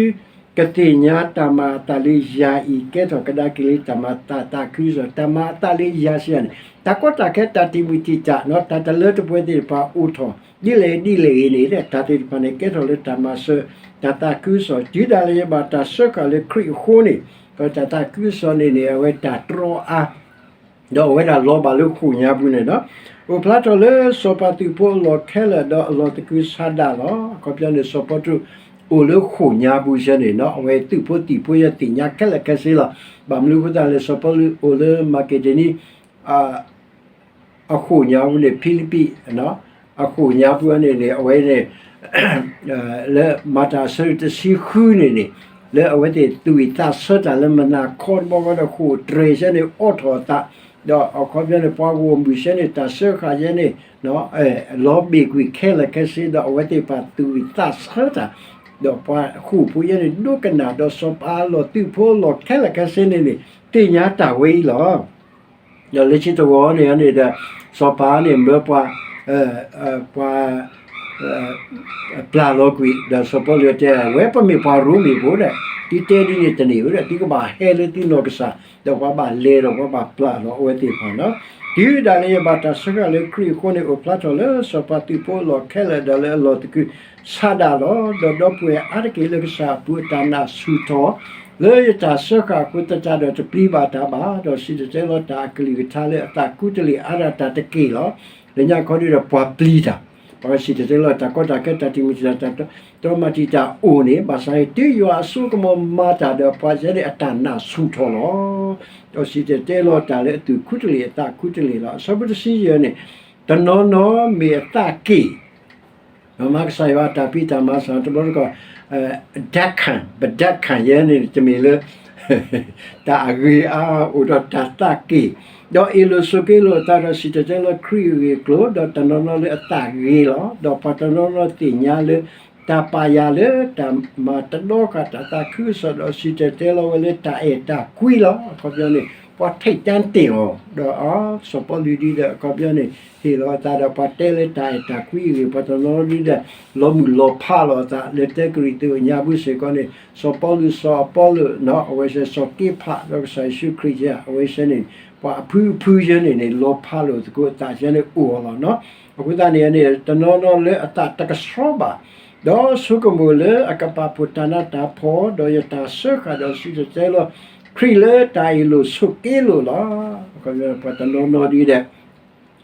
ကသ့ၣ်ညါတၢ်မၤအသးလၢယၤအံၤ ကဲထီၣ်ကဒါက့ၤလၢတၢ်မၤသးသးခုကစီၣ်, တၢ်မၤအသးလၢယၤစံးယၤန့ၣ် တၢ်ကီတၢ်ခဲ တၢ်တံာ်မုၢ်တံာ်တာ် တၢ်တလၢတပှဲၤသ့ၣ်တဖၣ်အိၣ်ထီၣ် ဒ်လဲၣ်ဒ်လဲၣ်ဂ့ၤန့ၣ် တၢ်သ့ၣ်တဖၣ်န့ၣ် ကဲထီၣ်လၢတၢ်မၤစၢၤ တၢ်သးခုကစီၣ် တုၤဒၣ်လဲာ်ယဘၣ်တၢ်စၢဃာ်လၢခရံာ်အဃိန့ၣ် ဒီးတၢ်သးခုကစီၣ်န့ၣ်န့ၣ် အဝဲတၢ်တြီအါ ဒီးအဝဲဒၣ်လီၤဘၣ်လၢဃိာ်ညါပူၤန့ၣ်ဒီး အိၣ်ဖျါထီၣ်လၢစီၤပၤသုးဖိအလီၢ်ခဲလၢာ်ဒီးအလီၢ်သကုၤဆးဒးလီၤ. အခီပညီန့ၣ် စီၤပီလူးအိၣ်လၢဃိာ်ညါပူၤစ့ၢ်န့ၣ် အဝဲသုးဖိသံၣ်ဖိယဲသ့ၣ်ညါခဲလၢာ်ခဲဆ့လီၤ. ဘၣ်မနုၤအဃိသတးလဲၣ် စီၤပီလူးအိၣ်လၢမၤက့ဒိနံ အဃိာ်ညါပူၤန့ၣ် ဖံလံးပံး အဃိာ်ညါပူၤန့ၣ်န့ၣ် အဝဲန့ၣ် လၢမၤတၢ်အဆၢဒိၣ်တဆံဃုန့ၣ်န့ၣ် လၢအဝဲသ့ၣ်သူၣ်ဝံၣ်သးဆၢတၢ်လၢမုၢ်နၤခီတဘျီဃီဒီး ဃိာ်တြဲၤစ့ၢ်န့ၣ် အိးထီၣ်အသး ဒီးအခီပညီန့ၣ် ပှၤဂီၢ်မုၢ်စ့ၢ်န့ၣ် တၢ်စၢဃာ်စ့ၢ်န့ၣ် လီၤဘ့ၣ်ကွံာ်ခဲလၢာ်ခဲဆ့ ဒီးအဝဲသ့ၣ်တဖၣ်သူၣ်ဝံၣ်သးဆၢတၢ် ဒီးပှၤဃိာ်ဖိယဲန့ၣ် ဒိကနၣ်ဒီးစီၤပၤအလီၢ်သုးဖိအလီၢ်ခဲလၢာ်ခဲဆ့န့ၣ်န့ၣ် သ့ၣ်ညါတၢ်ဝဲအံၤလီၤ. ဒီးလၢခံတဝီန့ၣ်န့ၣ်ဒီး စီၤပၤန့ၣ်မၢပှၤ ပှၤ ပျၢ်လီၤကွံာ် ဒီးစီၤပီလူးတဲ ဝဲပမ့ၢ်ပှၤရိမ့ၤဖိဒီး သုတဲဒ်န့ၣ်တန့ၢ်ဝဲဒီး သုကဘၣ်ဟဲလၢသုနီၢ်ကစၢ် ဒီးပှၤဘၣ်လဲၤဒီးပှၤဘၣ်ပျၢ်လီၤအဝဲသ့ၣ်တဖၣ်လီၤ. တုၤဒၣ်လဲာ်ယဘၣ်တၢ်စၢဃာ်လၢခရံာ်အဃိန့ၣ် အိၣ်ဖျါထီၣ်လၢစီၤပၤသုးဖိအလီၢ်ခဲလၢာ်ဒီးလၢအလီၢ်သကုၤဆးဒးလီၤ. ဒီးဒီပုၢ်ဝဲၢ်အါတက့ၢ်လၢကစၢ်အပူၤအတၢ်နာ်ဆူၣ်ထီၣ် လၢယတၢ်စၢဃာ်အဃိသတးဒီးတပျံၤဘၣ်တၢ်ဘၣ် ဒီးစံၣ်တဲၤတဲလီၤတၢ်အကလုၢ်ကထါလၢအသးခူတလ့ၢ်အါဒၣ်တၢ်တက့ၢ်လီၤ. လၢညါခီဒုဒီးပှၤပျံၤတၢ် ပှၤစံၣ်တဲၤတဲလီၤတၢ်ကီတၢ်ခဲ တၢ်တံာ်မုၢ်တံာ်တာ် တၢ်တြီမၤတံာ်တာ်အိၣ်န့ၣ် ဘၣ်ဆၣ်တုၤယွၤအစိကမီၤမၤတၢ်ဒီးပှၤစ့ၢ်န့ၣ် အတၢ်နာ်ဆူၣ်ထီၣ်လီၤ. ဒီးစံၣ်တဲၤတဲလီၤတၢ်လၢအသူၣ်ခူတလ့ၢ်အသးခူတလ့ၢ်လီၤ. အဆၢဖိတဆံယဲၢ်န့ၣ် တနီၤနီၤမ့ၢ်အသးက့ၢ် မၤကစၢ်ယွၤအတၢ်ဖံးတၢ်မၤစ့ၢ်တဘျီတခီၣ် ဓာတ်ခံ, ပဓာတ်ခံယဲန့ၣ် တမ့ၢ်လၢ တၢ်အဂ့ၤအါ အိၣ်ဒီးတၢ်သးက့ၢ်, ဒီးအ့ၣ်လိာ်ဆိးက့လိာ်အသးဒီးစံၣ်တဲၤတဲလီၤခရံာ်အဂ့ၢ်အကျိၤ, ဒီးတနီၤနီၤလၢအသးဂ့ၤလီၤ. ဒီးပှၤတနီၤနီၤသ့ၣ်ညါလၢ တၢ်ပာ်ယၤလၢတၢ်မၤတဒီဃာ်တၢ်သးခုကစီၣ်ဒီးစံၣ်တဲၤတဲလီၤဝဲလၢတၢ်အဲၣ်တၢ်ကွံလီၤ. အခီပညီန့ၣ် ပှၤထိၣ်တၢ်တ့ၢ်အီၤ ဒီးအီၤ စီၤပီလူးဒ်ဒီး အခီပညီန့ၣ် ဟ့ၣ်လီၤအသးဒီးပှၤတဲလၢတၢ်အဲၣ်တၢ်ကွံအဂ့ၢ် ပှၤတနီၤနီၤဒ်ဒီး လီၤမုၢ်လီၤဖးလီၤအသး လၢတၢကရံၣ်သူးညါပူၤစ့ၢ်ကီးန့ၣ် စီၤပီလူး စီၤအပီလိၣ် အဝဲစ့ၢ် စီၤက့ဖး ဒီးကစၢ်ယ့ၣ်ၡူးခရံာ်ယဲ အဝဲစ့ၢ်န့ၣ် ပှၤအဖုအဖုယဲန့ၣ်န့ၣ် လီၤဖးလိာ်သကိးအသးယဲန့ၣ်အိၣ်အီၤလီၤနီၤ. အဃိသတးန့ၣ်န့ၣ် တနီၤနီၤလၢအသးတကဆှီဘၣ် ဒီးဆိကမိၣ်လၢအကပာ်ဖှိၣ်တၢ်နးတၢ်ဖှီၣ် ဒီးယတၢ်စၢဃာ်ဒီးစံၣ်တဲၤတဲလီၤ ခရံာ်လၢတၢ်အ့ၣ်လိာ်ဆိးက့လိာ်လီၤ. ပှၤတနီၤနီၤဒ်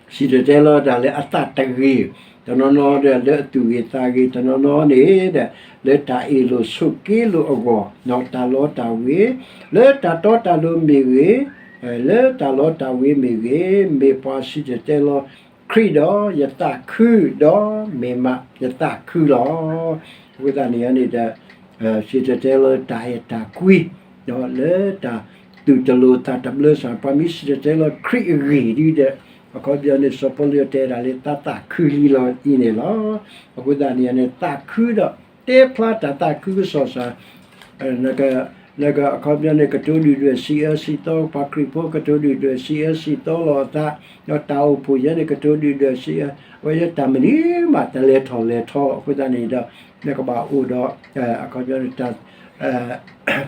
ဒီး စံၣ်တဲၤတဲလီၤတၢ်လၢအသးတဂ့ၤ, တနီၤနီၤဒီးလၢအသူၣ်ဂ့ၤသးဂ့ၤ, တနီၤနီၤန့ၣ်ဒီး လၢတၢ်အ့ၣ်လိာ်ဆိးက့လိာ်အဂီၢ်, တၢ်လီတၢ်ဝ့ၤ, လၢတၢ်တီတၢ်လိၤမ့ၢ်ဂ့ၤ, လၢတၢ်လီတၢ်ဝ့ၤမ့ၢ်ဂ့ၤ, မ့ၢ်ပှၤစံၣ်တဲၤတဲလီၤခရံာ်ဒီးယသးခု, ဒီးမ့ၢ်မးယသးခုလီၤ. အဃိသတးန့ၣ်န့ၣ်ဒီး စံၣ်တဲၤတဲလီၤတၢ်အဲၣ်တၢ်ကွံ, ဒီးလၢတၢ်သူၣ်တလိၤသးတဘျၢစ့ၢ် ပှၤမ့ၢ်စံၣ်တဲၤတဲလီၤခရံာ်အဂ့ၢ်ဒ်ဒီး အခီပညီန့ၣ် စီၤပီလူးတဲဒၣ်လၢသးသးခုလံလီၤအံၤန့ၣ်လီၤ. အဃိသတးန့ၣ်န့ၣ် သးခုဒီးတဲဖျါတၢ်သးခုကစီၣ်စ့ၢ် နက လၢအခီပညီန့ၣ် ကတိၤဒုၣ်ဒွဲၣ်စံးအၢစံးသီ, ပှၤခရံာ်ဖိကတိၤဒုၣ်ဒွဲၣ်စံးအၢစံးသီလီၤအသး, ဒီးတၢ်အိၣ်ဖှိၣ်ယဲန့ၣ် ကတိၤဒုၣ်ဒွဲၣ်စံးအၢ, အဝဲယဲတၢ်မနုၤမး တလဲၤထီၣ်လဲၤထီအဃိသတးန့ၣ်ဒီး နကဘၣ်အိၣ်ဒီး အခီပညီန့ၣ် တၢ်ဟ့ၣ်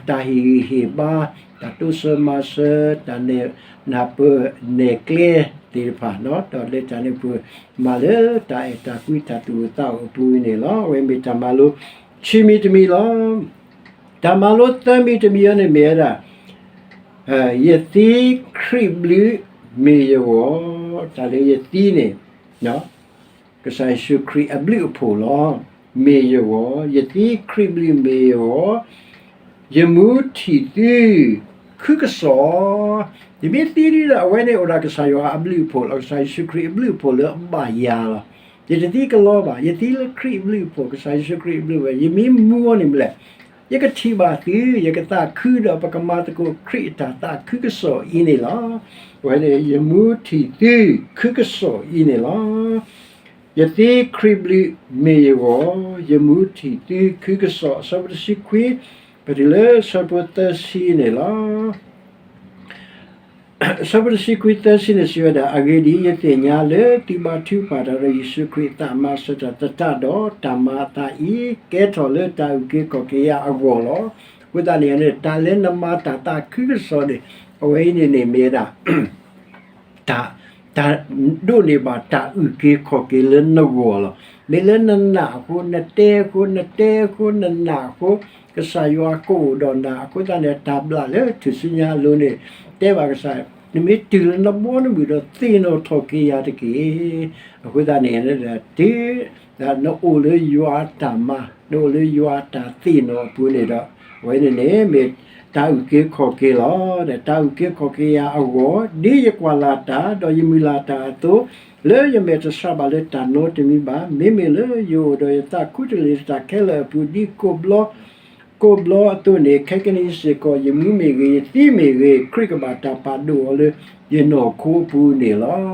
ဂံၢ်ဟ့ၣ်ဘါ, တၢ်တိစၢၤမၤစၢၤ, တၢ်နဲၣ်နၢ်ပၢၢ်နဲၣ်ကျဲသ့ၣ်တဖၣ်, ဒီးလၢတၢ်န့ၣ်အပူၤ မၤလၢတၢ်အဲၣ်တၢ်ကွံ တၢ်သူၣ်အိၣ်သးအိၣ်အပူၤန့ၣ်လီၤ. အဝဲမ့ၢ်တၢ်မၤလိခံမံၤတမံၤလီၤ. တၢ်မၤလိသၢမံၤတမံၤအံၤန့ၣ်မ့ၢ်ဝဲဒၣ် ယသံခရံာ်ဘျုးမ့ၢ်ယဂီၢ်, တၢ်လၢယသံန့ၣ် ကစၢ်ယ့ၣ်ၡူးခရံာ်အဘျုးအဖှိၣ်လီၤ. မ့ၢ်ယဂီၢ်, ယသံခရံာ်ဘျုးမ့ၢ်ယဂီၢ်, ယမူထံၣ်သုခုကစီၣ်, ယမ့ၢ်သံဒ်ဒီး အဝဲန့ၣ်အိၣ်ဒီးကစၢ်ယွၤအဘျုးအဖှိၣ်လီၤ, ကစၢ်ယ့ၣ်ၡူးခရံာ်အဘျုးအဖှိၣ်လၢအဘၣ်ယၤလီၤ. ယတသံကလီဘၣ်, ယသံလၢခရံာ်အဘျုးအဖှိၣ်, ကစၢ်ယ့ၣ်ၡူးခရံာ်အဘျုးဝဲ, ယမ့ၢ်မူအီၤန့ၣ်မ့ၢ်လဲၣ်, ယကထံၣ်ဘၣ်သု, ယကသးခုဒီး ပကမၤသကိးခရံာ်အတၢ်သးခုကစီၣ်အံၤန့ၣ်လီၤ. အဝဲန့ၣ် ယမူထံၣ်သုခုကစီၣ်အံၤန့ၣ်လီၤ. ယသံခရံာ်ဘျုးမ့ၢ်ယဂီၢ်, ယမူထံၣ်သုခုကစီၣ်, အဆၢဖိတဆံခွံ, ပတုၤလၢဆၢဖိသၢဆံန့ၣ်လီၤ. အဆၢဖိတဆံခွံသၢဆံန့ၣ်စံးဝဲဒၣ်, အဂ့ၢ်ဒ်အံၤ, ယသ့ၣ်ညါလၢသုဘါထုကဖၣ်တၢ်ဒီးယ့ၣ်ၡူးခရံာ်အသးမၤစၢၤတၢ်သတးဒီး, တၢ်မၤအသးအံၤ ကဲထီၣ်လၢတၢ်အုၣ်က့ၤခီၣ်က့ၤယၤအဂီၢ်လီၤ. အဃိသတးန့ၣ်န့ၣ် တၢ်လၢနမၤတၢ်သးခုကစီၣ်န့ၣ် အဝဲအံၤန့ၣ်န့ၣ်မ့ၢ်ဝဲဒၣ် တၢ် တၢ်ဒိးန့ၢ်ဘၣ်တၢ်အုၣ်က့ၤခီၣ်က့ၤလၢနဂီၢ်လီၤ. မ့ၢ်လၢနနာ်အဃိ, နတဲအဃိ, နတဲအဃိ, နနာ်အဃိ, ကစၢ်ယွၤကအိၣ်ဒီးနၤအဃိသတးန့ၣ် တၢ်ဘျၣ်လၢထူၣ်စုညါအလိၤန့ၣ် တဲဘၣ်ကစၢ်, နမ့ၢ်တုၤလၢနဘီနမုၢ်ဒီး သ့ၣ်နီၣ်ထီၣ်က့ၤယၤတက့ၢ်. အဃိသတးန့ၣ် တ နအိၣ်လၢယွၤအတၢ်မၤ, နအိၣ်လၢယွၤအတၢ်သ့ၣ်နီၣ်အပူၤန့ၣ်ဒီး အဝဲန့ၣ်န့ၣ် မ့ၢ်တၢ်အုၣ်က့ၤခီၣ်က့ၤလီၤ. တၢ်အုၣ်က့ၤခီၣ်က့ၤယၤအဂီၢ်, ဒ်ယကွၢ်လၢ်တၢ် ဒီးယမုၢ်လၢ်တၢ်အသိး, လၢယမဲာ်တဆှးဘၣ်လၢတၢ်နီတမံၤဘၣ်. မ့မ့ၢ်လၢယအိၣ်ဒီးယသးခူတလ့ၢ်တၢ်ခဲလၢာ်အပူၤ ဒ်ကိးဘျီ ကိးဘျီအသိးန့ၣ်, ခဲကနံၤစ့ၢ်ကီး ယမူမ့ၢ်ဂ့ၤ, ယသံမ့ၢ်ဂ့ၤ, ခရံာ်ကဘၣ်တၢ်ပာ်ဒိၣ်အီၤလၢယနီၢ်ခိအပူၤန့ၣ်လီၤ.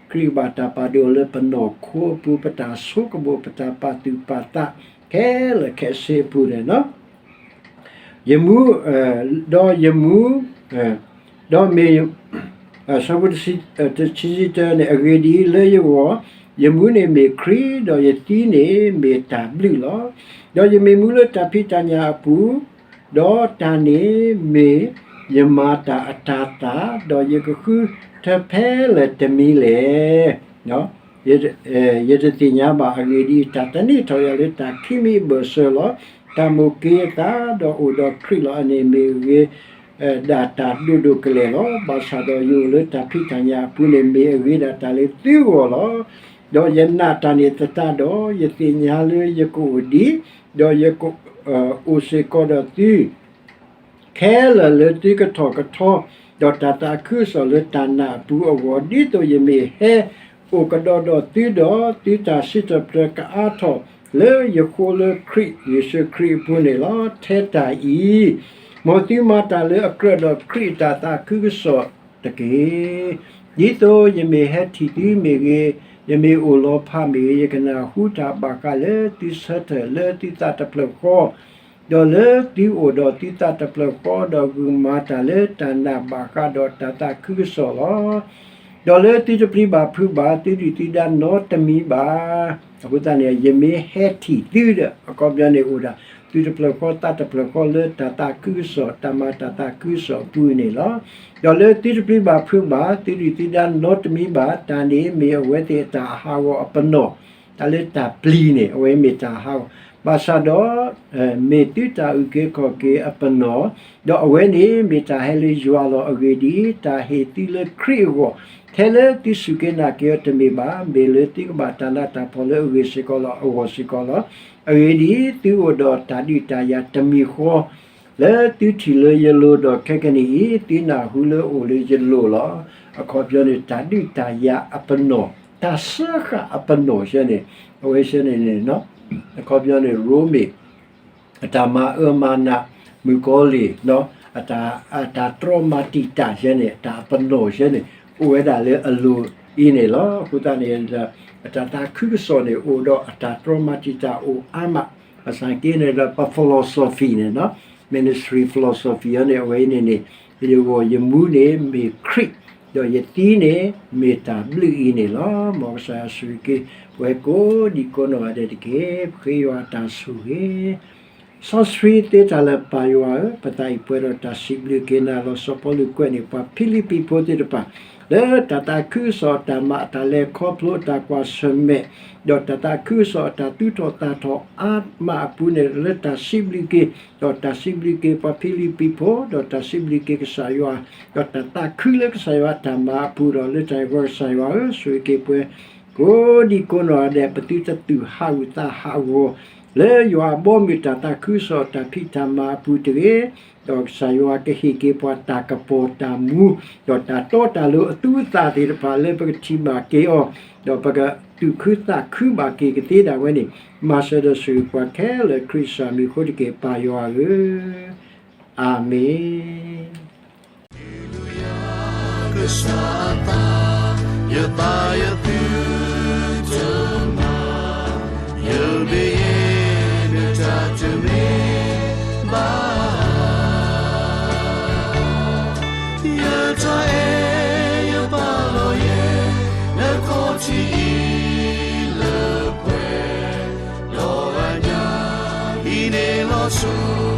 ခရံာ်ကဘၣ်တၢ်ပာ်ဒိၣ်အီၤလၢပနီၢ်ခိအပူၤ, ပတၢ်ဆိကမိၣ်, ပတၢ်ပာ်သူၣ်ပာ်သး ခဲလၢာ်ခဲဆ့အပူၤန့ၣ်လီၤ. ယမူ, ဒီးယမူ, ဒီးမ့ၢ်, ဆၢဖိတဆံ, တဆံတၢန့ၣ်, အဂ့ၢ်ဒ်အံၤ, လၢယဂီၢ်, ယမူန့ၣ်မ့ၢ်ခရံာ်, ဒီးယသံန့ၣ်မ့ၢ်တၢ်ဘျုးလီၤ. ဒီးယမ့ၢ်မူလၢတၢ်ဖံးတၢ်ညၣ်အပူၤ, ဒီးတၢ်န့ၣ်မ့ၢ်ယမၤတၢ်အတၤသၣ်, ဒီးယကဃုထၢဖဲလဲၣ်တမံၤလဲၣ်. ယတသ့ၣ်ညါဘၣ်. အဂ့ၢ်ဒ်အံၤ, တၢ်သန့ၤထီၣ်ယၤလၢတၢ်ခံမံၤအဘၢၣ်စၢၤလီၤ. တၢ်မိၣ်က့ၤအသး, ဒီးအိၣ်ဒီးခရံာ်လီၤ. အန့ၣ်မ့ၢ်အဂ့ၤဒၣ်တၢ်ဒိၣ်ဒိၣ်ကလဲာ်လီၤ. ဘၣ်ဆၣ်ဒီးယအိၣ်လၢတၢ်ဖံးတၢ်ညၣ်အပူၤန့ၣ် မ့ၢ်အဂ့ၤဒၣ်တၢ်လၢသုဂီၢ်လီၤ. ဒီးယနာ်တၢ်န့ၣ်သတးဒီး, ယသ့ၣ်ညါလၢယကအိၣ်ဒံး, ဒီးယက, အိၣ်စ့ၢ်ကီးဒီးသု ခဲလၢာ်လၢသုကထီၣ်ကထီ, ဒီးတၢ်သးခုကစီၣ်လၢတၢ်နာ်အပူၤအဂီၢ်, ဒ်သိးယမ့ၢ်ဟဲအိၣ်ကဒီးဒီးသုဒီး, သုတၢ်စံးထီၣ်ပတြၢၤကအါထီၣ်လၢယဃိလၢခရံာ်ယ့ၣ်ၡူးခရံာ်အပူၤန့ၣ်လီၤ. ထဲတၢ်အံၤ, မ်သုမၤတၢ်လၢအကြၢးဒီးခရံာ်အတၢ်သးခုကစီၣ်တက့ၢ်. ဒ်သိးယမ့ၢ်ဟဲထံၣ်သုမ့ၢ်ဂ့ၤ, ယမ့ၢ်အိၣ်လီၤဖးမ့ၢ်ဂ့ၤ, ယကနၢ်ဟူတၢ်ဘၣ်ဃးလၢသုဆၢထၢၣ်လၢသုသးတဖျၢၣ်ဃီ ဒီးလၢသုအိၣ်ဒီးသုသးတဖျၢၣ်ဃီ, ဒီးဂုာ်မၤတၢ်လၢတၢ်နာ်ဘၣ်ဃးဒီးတၢ်သးခုကစီၣ်လီၤ. ဒီးလၢသုတပျံၤဘၣ်ဖုးဘၣ်သုဒုၣ်သုဒါနီတမံၤဘၣ်. အဃိသတးန့ၣ် ယမ့ၢ်ဟဲထံၣ်သုဒီး အခီပညီန့ၣ်အိၣ်ဒၣ် သုတဖျၢၣ်ဃီသးတဖျၢၣ်ဃီလၢတၢ်သးခုကစီၣ် တၢ်မၤတၢ်သးခုကစီၣ်အပူၤန့ၣ်လီၤ. ဒီးလၢသုတပျံၤဘၣ်ဖုးဘၣ်သုဒုၣ်သုဒါနီတမံၤဘၣ်. တၢ်န့ၣ်မ့ၢ်အဝဲသ့ၣ်အတၢ်ဟးဂီၤအပနီၣ်, တၢ်လၢတၢ်ပျံၤန့ၣ် အဝဲမ့ၢ်တၢ်ဟးဂီၤ, ဘၣ်ဆၣ်ဒီး မ့ၢ်သုတၢ်အုၣ်က့ၤခီၣ်က့ၤအပနီၣ်, ဒီးအဝဲန့ၣ်မ့ၢ်တၢ်ဟဲလၢယွၤလီၤ. အဂ့ၢ်ဒ်အံၤ, တၢ်ဟ့ၣ်သုလၢခရံာ်အဂီၢ်, ထဲလၢသုစူၢ်က့ၤနာ်က့ၤအီၤတမ့ၢ်ဘၣ်, မ့ၢ်လၢသုကဘၣ်တၢ်နးတၢ်ဖှီၣ်လၢအဂ့ၢ်စ့ၢ်ကီးလီၤ, အဂီၢ်စ့ၢ်ကီးလီၤ. အဂ့ၢ်ဒ်အံၤ, သုအိၣ်ဒီးတၢ်ဒုးတၢ်ယၤတမံၤဃီ လၢသုထံၣ်လၢယလိၤဒီးခဲကနံၣ်အံၤ သုနၢ်ဟူလၢအိၣ်လၢယလိၤလီၤ. အခီပညီန့ၣ် တၢ်ဒုးတၢ်ယၤအပနီၣ်, တၢ်စၢဃာ်အပနီၣ်ဆၢန့ၣ်, အဝဲဆၢန့ၣ်န့ၣ် အခီပညီန့ၣ် ရိမ့ၤ အတၢ်မၤအၢမၤနး မုၣ်ကီၤလံၢ် အတၢ်တြီမၤတံာ်တာ်ဆၢန့ၣ် တၢ်အပနီၣ်ဆၢန့ၣ် အိၣ်ဝဲဒၣ်လၢအလိၤအံၤန့ၣ်လီၤ. အဃိသတးန့ၣ် အတၢ်သးခုကစီၣ်န့ၣ် အိၣ်ဒီးအတၢ်တြီမၤတံာ်တာ်အိၣ်အါမး, ဘၣ်ဆၣ်က့န့ၣ်ဒီး ပ philosophy န့ၣ်လီၤ. ministry philosophy အံၤန့ၣ် အဝဲအံၤန့ၣ်န့ၣ် ယဂီၢ်ယမူန့ၣ်မ့ၢ်ခရံာ်, ဒီးယသံန့ၣ်မ့ၢ်တၢ်ဘျုးအံၤန့ၣ်လီၤ. မ်ကစၢ်ယွၤဆိၣ်ဂ့ၤက့ၤ ပဝဲကိးဒံကိးနီၢ်ဂၤဒဲးတက့ၢ်. ပဃ့ယွၤအတၢ်ဆိၣ်ဂ့ၤ စီဆှံသ့တၢ်လၢပၢ်ယွၤဧၢ, ပသးအံၤပှဲၤဒီးတၢ်စံးဘျုးက့ၤနၤလီၤ. စီၤပီလူးကွဲးန့ၢ် ပှၤဖံလံးပံးဖိသ့ၣ်တဖၣ် လၢတၢ်သးခုကစီၣ်အတၢ်မၤ အတၢ်လဲၤခီဖျိ အတၢ်ကွၢ်ဆၢၣ်မဲာ် ဒီးတၢ်သးခုကစီၣ်အတၢ်သူၣ်ထီၣ်သးထီၣ်အါမးအပူၤန့ၣ် လၢတၢ်စံးဘျုးက့ၤ, ဒီးတၢ်စံးဘျုးက့ၤပှၤဖံလံးပံးဖိ, ဒီးတၢ်စံးဘျုးက့ၤကစၢ်ယွၤ, ဒီးတၢ်သးခုလၢကစၢ်ယွၤအတၢ်မၤအပူၤဒီး လၢတၢ်အံၤပှၤကစၢ်ယွၤဧၢ, ဆိၣ်ဂ့ၤက့ၤပှၤ ကိးဒံကိးနီၢ်ဂၤဒဲး ပသုတသူၣ်ဟးဂူာ်သးဟးဂီၤ လၢယွၤအဘီအမုၢ်တၢ်သးခုကစီၣ်တၢ်ဖံးတၢ်မၤအပူၤတဂ့ၤ, ဒီးကစၢ်ယွၤကဟ့ၣ်က့ၤပှၤတၢ်ကပီၤတၢ်မူ, ဒီးတၢ်တီတၢ်လိၤအသူအသၣ်သ့ၣ်တဖၣ်လၢပကထံၣ်ဘၣ်က့ၤအီၤ, ဒီးပကသူၣ်ခုသးခုဘၣ်က့ၤကသ့ဒၣ်ဝဲန့ၣ်, မၤစၢၤဒီးဆိၣ်ဂ့ၤပှၤခဲလၢာ်ခရံာ်ကစၢ်မံၤအဃိတက့ၢ် ပၢ်ယွၤဧၢ, အၤမ့ၣ်. ကစၢ်အသး ယသးယသုတမၤ ယမ့ၢ်ယဲ နတၢ်တမ့ၢ်ဘၣ် ယတၢ်အဲၣ်ယပာ်လီၤယဲ နခီၣ်ထံးအံၤလၢပှဲၤ ဒီးအညၣ်အံၤန့ၣ်လီၤဆိ